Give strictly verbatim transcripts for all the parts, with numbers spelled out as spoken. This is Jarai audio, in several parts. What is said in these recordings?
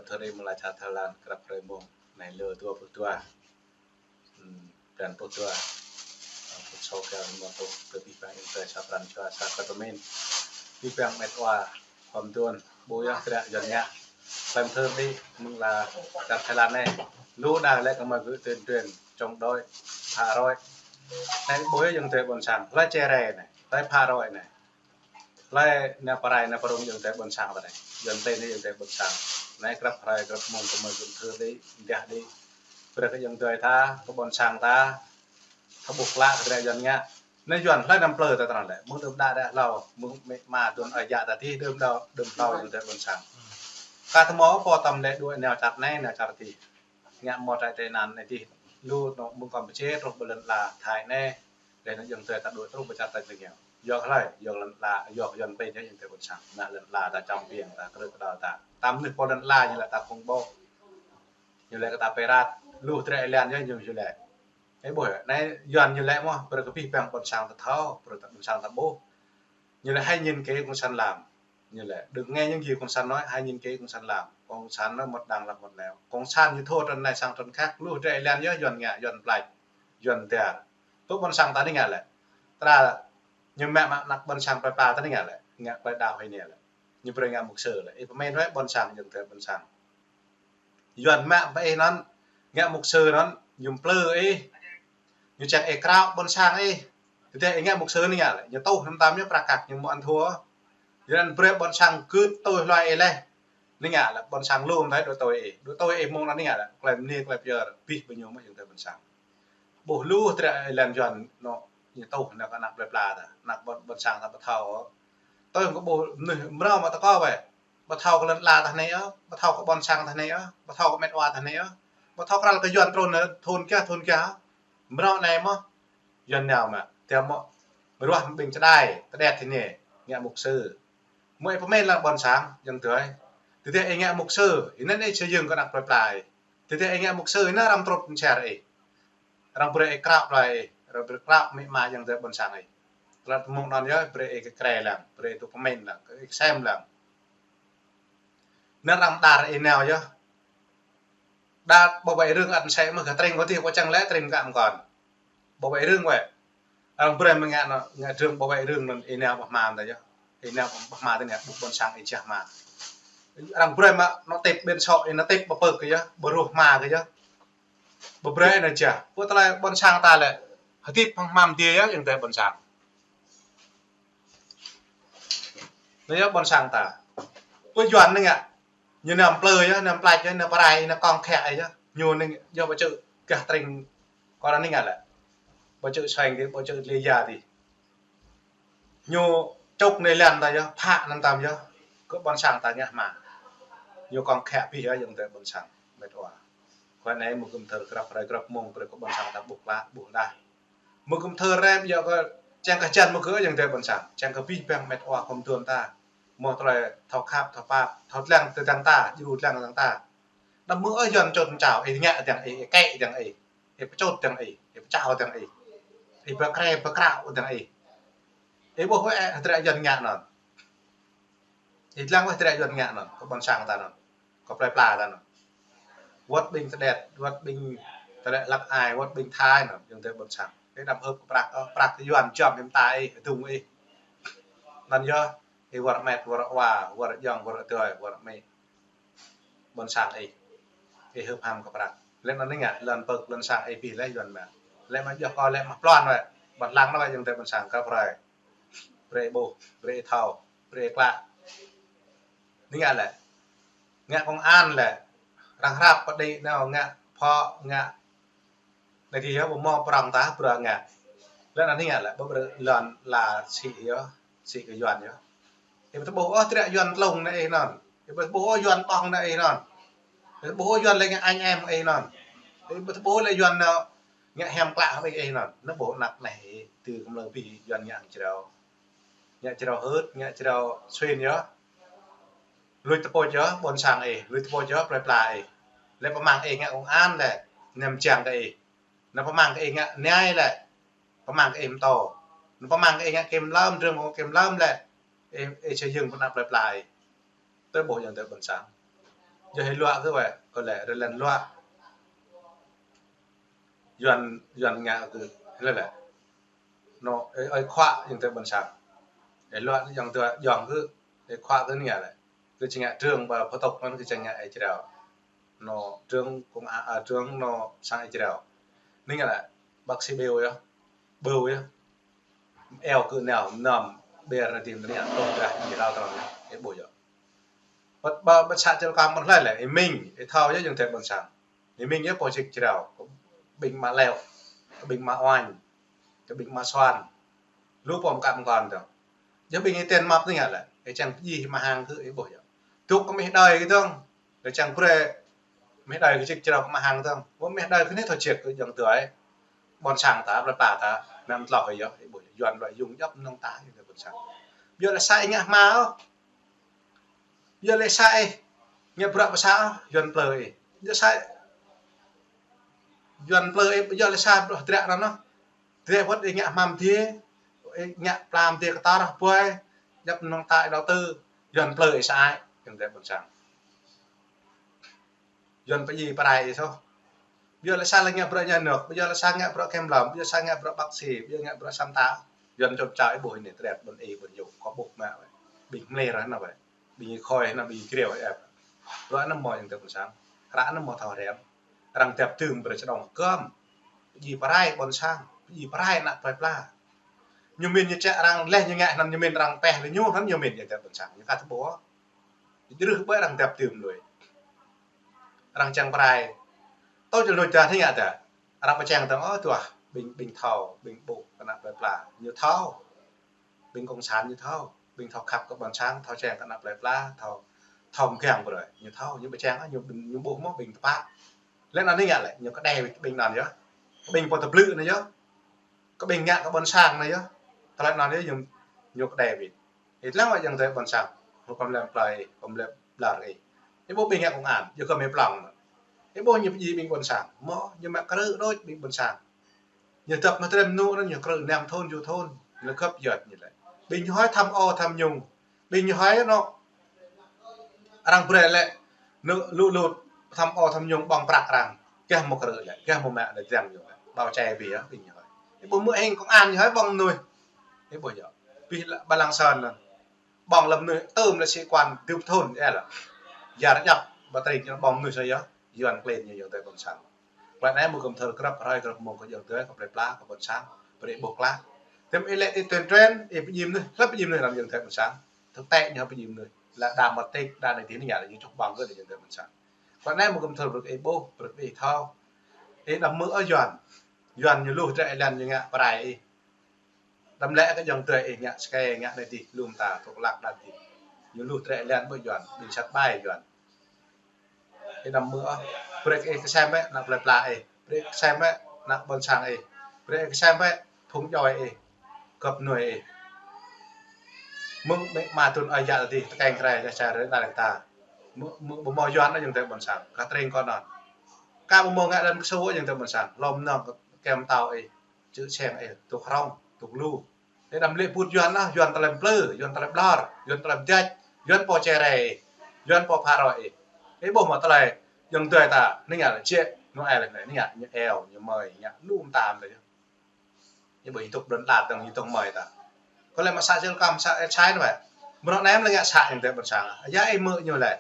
Thơ rê mơ̆ng la čar Thái Lan, krăp hrơi mông, anai lơ dua pluh dua. Hmm, blan pluh dua. Pơsô kơ mơ̆ng tŭ kơ abih bang ayŏng adơi sa pran jua sa kơtơmĭn. Abih bang met wa, khom tuan, ƀu yơh krăp Yuan ngă. Klem thơ rê mơ̆ng la čar Thái Lan anai. Lu đa lĕ kơ mơi gửi tuyên truyền chống đối, phá rối. Anai ƀu yơh ayŏng adơi ƀôn sang, hlơi čê rê anai, hlơi phá rối anai. Hlơi nao pơrai nao pơrŭng ayŏng adơi ƀôn sang ta anai. Yuan tê anai ayŏng adơi ƀôn sang. Anai krăp hrơi krăp mông kơ mơi gum thơ đĭ, dah đĭ. Brơi kơ ayŏng adơi ta, kơ ƀôn sang ta, ta ƀuh klă kơ drơi Yuan ngă. Anai Yuan hlơi năm plư ta tơnăn lĕ. Mơ̆ng đưm đă đă hlâo, mơ̆ng mĕ ma đưm ơi yă ta tih đưm đă, đưm hlâo ayŏng adơi ƀôn sang. Kơ ta mơ̆ pô tơm lĕ đuaĭ nao čar anai, nao čar tih. Ngă mơ̆ trại tị nạn anai tih. Lu nao mơ̆ng Kampuchia truh pơ lŏn la Thái anai. Lĕ anŭn ayŏng adơi ta đuaĭ truh pơ čar ta tơngiao. Yua hlơi, yua lŏn la, yua Yuan pê ñu ayŏng adơi ƀôn sang. Ngă lŏn la ta čăm piêng ta, krư̆ kơđâo ta. Tăm anai pô lŏn la ñu lĕ ta khủng bố. Ñu lĕ kơ ta pơrat. Lu drơi ih lan ñu, ñu, ñu lĕ. Ê ƀuh, anai Yuan ñu lĕ mơ̆, brơi kơ abih bang ƀôn sang ta thâo, brơi ta ƀôn sang ta ƀuh. Ñu lĕ hãy nhìn kỹ Cộng sản làm. Ñu lĕ, đừng nghe những gì Cộng sản nói, hãy nhìn kỹ Cộng sản làm. Cộng sản nói một đằng làm một nẻo. Cộng sản ñu thua trần này sang trần khác, lu drơi ih lan yơh, Yuan ngă, Yuan plač, Yuan tiar. Tŭ ƀôn sang ta anai ngă lĕ. Tơdah ñu mă mă anăk ƀôn sang plơi pla ta anai ngă lĕ. Ngă plơi đao hơi anai lĕ. Ñu brơi ngă mục sư lĕ. Ih pơmĭn wơ̆t ƀôn sang ayŏng adơi ƀôn sang. Yuan mă pơ ih anŭn, ngă mục sư anŭn, ñu plư ih. Ñu čang ih krao ƀôn sang ih. Tơdah ih ngă mục sư anai ngă lĕ, ñu tuh năm tam ñu prăk kăk ñu mơ̆n thua. Yuan brơi ƀôn sang gưt tui hluai ih leh. Anai ngă lĕ, ƀôn sang lŏm thai đuaĭ tui ih. Đuaĭ tui ih mơ̆ng anŭn anai ngă lĕ, klei mơni klei pơyơr, abih bơñu mơ̆ ayŏng adơi ƀôn sang. Ƀuh lu drơi ih lan Yuan anŭn, ñu tuh nao kơ anăk plơi pla ta, anăk ƀôn, ƀôn sang ta ƀu thâo. Tui kơ ƀuh mơnuih mrâo mă tơkâo wơ̆t. Ƀu thâo kơ lŏn la ta anai ôh, ƀu thâo kơ ƀôn sang ta anai ôh, ƀu thâo kơ met wa ta anai ôh, ƀu thâo krăl kơ Yuan trŭn thun kiăng, thun kiăng. Mrâo anai mơ̆, Yuan nao mă, tơdah mơ̆, ruah ƀing čơđai, tơđet anai, ngă mục sư. Mơ̆ ih pơmĭn lăng ƀôn sang, ayŏng adơi. Tơdah ih ngă mục sư, ih anŭn ih xây dựng kơ anăk plơi pla ih. Tơdah ih ngă mục sư, ih anŭn arăng trŭt pơčer ih. Arăng brơi ih krao plơi ih, arăng brơi krao mĕ ma ayŏng adơi ƀôn sang ih. Tơlơi mơ̆ng anŭn yơh, brơi ih kơ krĕ lăng, brơi ih tŭ pơmĭn lăng, kơ ih sem lăng. Anŭn arăng đar ih nao yơh. Đa bảo vệ rừng ăn sĕ mơ̆ gah tring kơ tih, kơ čang lĕ tring kơ mơkŏn. Bảo vệ rừng wơ̆t. Arăng brơi mơ̆ ngă anŭn, ngă rừng bảo vệ rừng anŭn ih nao pơhmam ta yơh. Ih nao pơhmam ta anai, ƀuh ƀôn sang ih jah hmam. Arăng brơi mă anŭn tip ƀiă sŏ, ih anŭn tip ƀu pơk kơ yơh, ƀu ruh hmam kơ yơh. Ƀu brơi anŭn jah. Pơ tơlơi ƀôn sang ta lĕ, hơdip pơhmam dia yơh, ayŏng adơi ƀôn sang. Anai yơh ƀôn sang ta. Pơ Yuan anai ngă. Ñu năm plư yơh, năm plač yơh, năm pơrai, năm kŏng khĕ yơh. Ñu anai yơh ƀu čơ̆ gah tring kơ anai ngă lĕ. Ƀu čơ̆ seng dih, ƀu čơ̆ lê ya dih. Ñu čŭk anai lăn ta yơh, phă năm tam yơh. Kơ ƀôn sang ta ngă hmam. Ñu kŏng khĕ abih yơh ayŏng adơi ƀôn sang. Met wa. Kơ anai mơ̆ gum thơ krăp hrơi krăp mông, brơi kơ ƀôn sang ta ƀuh klă, ƀuh đah. Mơ̆ gum thơ rem yơh kơ čang kơ čan mơ̆ kơ ayŏng adơi ƀôn sang. Čang kơ abih bang met wa khom tuan ta. Mơ̆ tơlơi thâo khăp, thâo pap, thâo dlăng tơdang ta, djru dlăng tơdang ta. Đăm mơ̆ ơi Yuan čŏt čao, ih ngă dang ih, ih kĕ dang ih, ih pơčŏt dang ih, ih pơčao dang ih, ih pơkrĕ pơkrao dang ih. Ih ƀuh wơ̆t, ơ, hơdră Yuan ngă anŭn. Ih dlăng wơ̆t hơdră Yuan ngă anŭn, kơ ƀôn sang ta anŭn, kơ plơi pla ta anŭn. Wơ̆t ƀing tơđet, wơ̆t ƀing tơlĕ lăk ai, wơ̆t ƀing Thái anŭn, ayŏng adơi ƀôn sang. Ih đăm hơ̆p kơ prăk, ơ, prăk Yuan čăm hiam ta ih, hơdung ih. Anŭn yơh, ih wơr met, wơr wa, wơr jŏng, wơr adơi, wơr amĭ. Ƀôn sang ih. Ih hưp ham kơ prăk. Lĕ anŭn anai ngă, lŏn pơ̆k, lŏn sang ih abih lĕ Yuan mă. Lĕ mă djŏ kơ lĕ mă plŏn wơ̆t. Ƀôn lăng anŭn wơ̆t ayŏng adơi ƀôn sang kơ prơi. Brơi ih ƀuh, brơi ih thâo, brơi ih klă. Anai ngă lĕ. Ngă công an lĕ. Arăng hrăp pơđĭ nao ngă phŏ, ngă Anai kơ yơh ƀu mơ̆ prŏng ta, bruă ngă. Lĕ anai ngă lĕ, ƀu brơi lŏn la sĭ yơh, sĭ kơ Yuan yơh. Ih ƀu tơƀuh ôh hơdră Yuan tlung anai ih anŭn. Ih ƀu tơƀuh ôh Yuan ƀơ̆ng anai ih anŭn. Ih ƀu tơƀuh ôh Yuan lĕ ngă anh em ih anŭn. Ih ƀu tơƀuh lĕ Yuan anŭn ngă hiam klă hăng ih anŭn. Anŭn ƀuh anăk anai ih, tui kơ mlâo abih Yuan ngă jrao. Ngă jrao hơ̆t, ngă jrao suen yơh. Luč tơpôč yơh, ƀôn sang ih, luč tơpôč yơh, plơi pla ih. Lĕ pơmăng ih ngă công an lĕ, anăm čang kơ ih. Anŭn pơmăng kơ ih ngă anai lĕ, pơmăng kơ ih mtô. Anŭn pơmăng kơ ih ngă kiểm lâm, rơ̆ng kơ kiểm lâm lĕ, ih, ih xây dựng pơ anăp plơi pla ih. Tơƀuh ayŏng adơi ƀôn sang. Yua hĭ luă kơ wai, kơ lĕ rơlen luă. Yuan, Yuan ngă kơ lĕ lĕ. Nô, ơi, ơi khua yang tơ ƀôn sang. Ơi luă yang tơ yong kơ, ơi khua kơ nia lĕ. Kơ či ngă trưởng ƀă pơtŏk mơ̆n kơ či ngă ơi jrao. Nô trưởng công an, à, trưởng nô sang ơi jrao. Nia lĕ, bác sĩ Bêu yơh. Bêu yơh. Eo kơ nao, năm, ƀer na tim nia, tŏ dah, nia lao tơlăng, ơi ƀuh yơh. Bơ̆t, bơ̆t, bơ̆t sa čel kam mơ̆n hlơi lĕ, ơi Minh, ơi thâo yơh yang tơ ƀôn sang. Ơi Minh yơh pô čik jrao, kơ ƀing mă leo, kơ ƀing mă oanh, kơ ƀing mă soan. Lu pô mkă mkăn dơ̆ng. Yơh ƀing ơi ten măp tơ ngă lĕ, ơi čang pơjih mă hăng kơ ơi ƀuh yơh. Tŭk kơ mih đơi kơ dơ̆ng, ơi čang pre, mih đơi kơ čik jrao kơ mă hăng dơ̆ng. Wơ̆t mih đơi kơ nih thâo čik kơ yang tơ ơi. Ƀôn sang ta, plơi pla ta, năm tloh yơh, ơi ƀuh yơh. Yuan lŏ yŭng djŏp nong ta, yang tơ ƀôn sang. Yơh lĕ sa ih ngă hma ôh. Yơh lĕ sa ih ngă bruă pơsa, Yuan plư ih. Yơh sa Yuan plư ih, yơh lĕ sa bruă dră anŭn. Dră wơ̆t ih ngă hmam dih, ih ngă plam dih kơtor, buai, djŏp nong ta ih đầu tư, Yuan plư ih sa ai, yang tơ ƀôn sang. Yuan pơjih pơrai ih soh. Yơh lĕ sa lĕ ngă bruă nhà nước, yơh lĕ sa ngă bruă kiểm lâm, yơh sa ngă bruă bác sĩ, yơh ngă bruă samta. Yuan čŏp čao ih ƀuh nih, dră ƀôn ih ƀôn yŭ, kơ ƀuh mă wai. Ƀing mlê ră nă wai. Ƀing khôi nă ƀing kriêu ĕp. Bruă nă mơ̆ yang tơ ƀôn sang. Ră nă mơ̆ thâo rem. Arăng dăp tơm brơi čơđong gơm. Pơjih pơrai ƀôn sang. Pơjih pơrai nă plơi pla. Ñu min ñu čĕ arăng leh ñu ngă hnăn ñu min arăng peh leh ñu hnăn ñu min yang tơ ƀôn sang. Ñu kơ tơƀuh. Jrưh ƀơi arăng dăp tơm lui. Arăng čang pơrai. Tơ čel nuč dah nih ngă dah. Arăng pơčang tơ̆ng ôh tuah. Ƀing, ƀing thâo, ƀing ƀuh kơ nă plơi pla. Ñu thâo. Ƀing cộng sản ñu thâo, ƀing thâo khăp kơ ƀôn sang, thâo čang kơ ană plơi pla, thâo, thâo mgang brơi, ñu thâo, ñu pơčang, ñu, ñu ƀuh mơ̆ ƀing tơpă. Lĕ anŭn ih ngă lĕ, ñu kơđeh ƀing anŭn yơh. Ƀing pô tơblư̆ anŭn yơh. Kơ ƀing ngă kơ ƀôn sang anŭn yơh. Tơlơi anŭn yơh, ñu, ñu kơđeh ƀing. Ih lăng wă yang tơ ƀôn sang, hơkăm lĕ plơi, hơkăm lĕ blar ih. Ih ƀuh ƀing ngă công an, yua kơ mơi plăng. Ih ƀuh ñu pơjih ƀing ƀôn sang, mơ̆ ñu mă krư̆ đôč ƀing ƀôn sang. Ñu dăp mơtrem nŭ anŭn ñu krư̆ năm thŭn, ju thŭn, ñu găp yơh ñu lĕ. Ƀing ñu hơi tham ô tham nhũng. Ƀing ñu hơi nŏ. Arăng brơi lĕ, nŭ lu lu tham ô tham nhũng ƀơ̆ng prăk arăng. Gah mơ̆ krư̆ lĕ, gah mơ̆ mă lĕ, jang ñu lĕ. Bao che ƀiă, ƀing ñu hơi. Ih ƀuh mơ̆ hing công an ñu hơi ƀơ̆ng mơnuih. Ih ƀuh yơh. Ƀing lĕ ƀa lăng sơnăn. Ƀơ̆ng lăm mơnuih, tơm lĕ sĩ quan dŭm thŭn, ơ lĕ. Yar djăp, ƀa tring ñu ƀơ̆ng mơnuih sa yơh. Yuan klin ñu yang tơ ƀôn sang. Klă anai mơ̆ gơ̆m thâo grăp hrơi grăp mông kơ yang tơ kơ plơi pla kơ ƀôn sang. Brơi ƀuh klă. Tơm ih lĕ ih tuyên truyền, ih pơjim mơnuih, hlăp pơjim mơnuih lăm yang tơ ƀôn sang. Thực tế ñu pơjim mơnuih. Lĕ đa mă tĕk, đa anai tih anai ngă lĕ ñu čŏk ƀơ̆ng kơ yang tơ ƀôn sang. Klă anai mơ̆ gơ̆m thâo brơi ih ƀuh, brơi ih thâo. Ih đăm mơ̆ ôh Yuan. Yuan ñu luh dră ih lăng ñu ngă pơrai ih. Đăm lĕ kơ yang tơ ih ngă skai, ngă anai tih, lŏm ta, tŏk lăk đa tih. Ñu luh dră ih lăng ƀơi Yuan, ƀing sat ƀai Yuan. Ih đăm mơ̆ ôh, brơi ih kơsem ƀĕ, ană plơi pla ih. Brơi kơsem ƀĕ, ană ƀôn sang ih. Brơi kơsem ƀĕ, phung djuai ih. Găp mơnuih ih. Mơ̆ng ƀĕ mă tŭn ơi yă tih, tơkeng krê, ča ča rê đa rê ta. Mơ̆, mơ̆, ƀu mơ̆ Yuan anŭn yang tơ ƀôn sang. Kơ tring kơ anŭn. Kơ ƀu mơ̆ ngă lăm kơsu yang tơ ƀôn sang. Lŏm nŏng kem tao ih. Čư̆ čeng ih. Tŭk hrŏng, tŭk lu. Ih đăm lĕ put Yuan anŭn, Yuan tơlơi plư, Yuan tơlơi blar, Yuan tơlơi jăč, Yuan pô čere, Yuan pô pharo ih. Ih ƀuh mơ̆ tơlơi, yang tơ ta, nih ngă lĕ čĕ, nŭ ih lĕ, nih ngă, ñu eo, ñu mơi, ngă, lŏm ta lĕ. Ih ƀuh ih tŭk ƀlŏn đa tơ̆ng, ih tŭk mơi ta. Kơ lĕ mă sa čel kam, sa ih čai nă wai. Mơ̆ nŏ nem lĕ ngă sa yang tơ ƀôn sang. Yua ih mơ̆ ñu lĕ.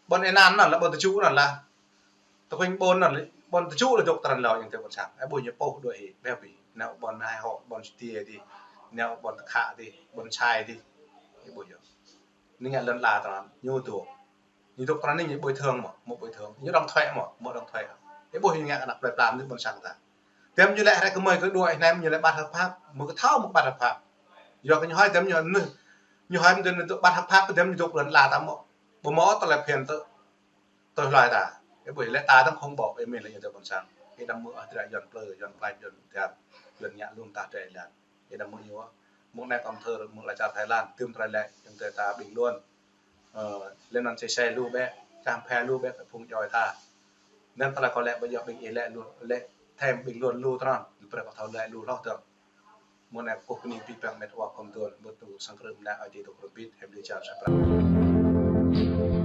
Ƀôn ih anŭn anŭn lĕ, ƀôn tơčŭ anŭn lĕ. Tơkuing ƀôn anŭn lĕ, ƀôn tơčŭ lĕ dŏ trăn lŏ yang tơ ƀôn sang. Ơ ƀuh ñu pô đuaĭ ih, ƀĕ ƀĭ. Nao ƀôn hai hŏ, ƀôn Stia tih. Nao ƀôn Tơkhă tih, ƀôn Čai tih. Ih ƀuh yơh. Nih ngă lŏn la trăn, ñu dŏ. Ñu dŏ trăn nih ñu bồi thường mơ̆, mơ̆ bồi thường. Ñu đóng thuế mơ̆, mơ̆ đóng thuế. Ih ƀuh ñu ngă ană plơi pla mơnuih ƀôn sang ta. Tơm ñu lĕ hrĕ kơ mơi kơ đuaĭ ih nem ñu lĕ bất hợp pháp, mơ̆ kơ thâo mơ̆ bất hợp pháp. Yua kơ ñu hơi tơm ñu, ñu hơi mơ̆ tơm ñu dŏ bất hợp pháp, tơm ñu dŏ lŏn la ta mơ̆. Ƀu mơ̆ tơlơi phiên tơ. Tui hluai ta, ih ƀuh lĕ ta tơ̆ng khŏng ƀô̆, ih min lĕ yang tơ ƀôn sang. Ih đăm mơ̆ ôh dră Yuan plư, Yuan plai, Yuan tian, Yuan ngă lŏm ta dră ih lăng. Ih đăm mơ̆ ñu ôh. Mơ̆ng anai kăm thơ, mơ̆ng lĕ čar Thái Lan, tơm tơlơi lĕ, yang tơ ta bình luận. Ơ, lĕ anŭn čê čê lu ƀĕ, čang phe lu ƀĕ, phung djuai ta. Anŭn tơlơi kơ lĕ ƀơi yơh ƀing ih lĕ lu, lĕ thêm bình luận lu trăn, lu brơi kơ thâo lĕ lu hloh tơ̆ng. Mơ̆ng anai kơkuh kơ ƀing pih păng met wa kơm tuan, ƀuh tŭ sang krư̆ mơ̆ng anai ơi tih tŭ krư̆ bit, hem đi čar sa prang.